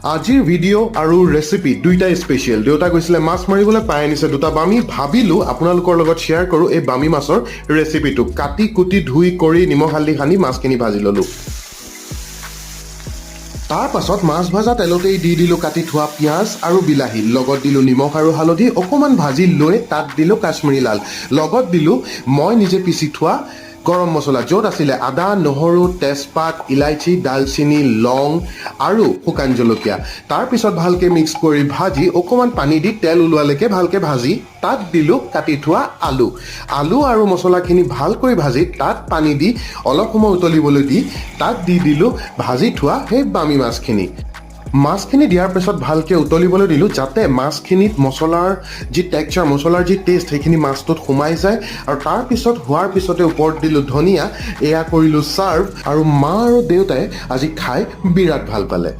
আজিৰ ভিডিঅ' আৰু ৰেচিপি দুইটাই স্পেচিয়েল। দেউতা গৈছিলে মাছ মাৰিবলৈ, পাই আনিছে দুটা বামী। ভাবিলোঁ আপোনালোকৰ লগত শ্বেয়াৰ কৰোঁ এই বামী মাছৰ ৰেচিপিটো। কাটি কুটি ধুই কৰি নিমখ হালধি সানি মাছখিনি ভাজি ল'লোঁ। তাৰ পাছত মাছ ভাজা তেলতেই দি দিলোঁ কাটি থোৱা পিঁয়াজ আৰু বিলাহী। লগত দিলোঁ নিমখ আৰু হালধি। অকণমান ভাজি লৈ তাত দিলোঁ কাশ্মীৰী লাল, লগত দিলোঁ মই নিজে পিচি থোৱা গৰম মছলা, য'ত আছিলে আদা, নহৰু, তেজপাত, ইলাচি, ডালচিনি, লং আৰু শুকান জলকীয়া। তাৰপিছত ভালকৈ মিক্স কৰি ভাজি অকণমান পানী দি তেল ওলোৱালৈকে ভালকৈ ভাজি তাত দিলোঁ কাটি থোৱা আলু। আলু আৰু মছলাখিনি ভালকৈ ভাজি তাত পানী দি অলপ সময় উতলিবলৈ দি তাত দি দিলোঁ ভাজি থোৱা সেই বামী মাছখিনি। মাছখিনি দিয়াৰ পিছত ভালকৈ উতলিবলৈ দিলোঁ, যাতে মাছখিনিত মছলাৰ যি টেক্সাৰ, মছলাৰ যি টেষ্ট, সেইখিনি মাছটোত সোমাই যায়। আৰু তাৰপিছত হোৱাৰ পিছতে ওপৰত দিলোঁ ধনিয়া। এয়া কৰিলোঁ ছাৰ্ভ আৰু মা আৰু দেউতাই আজি খাই বিৰাট ভাল পালে।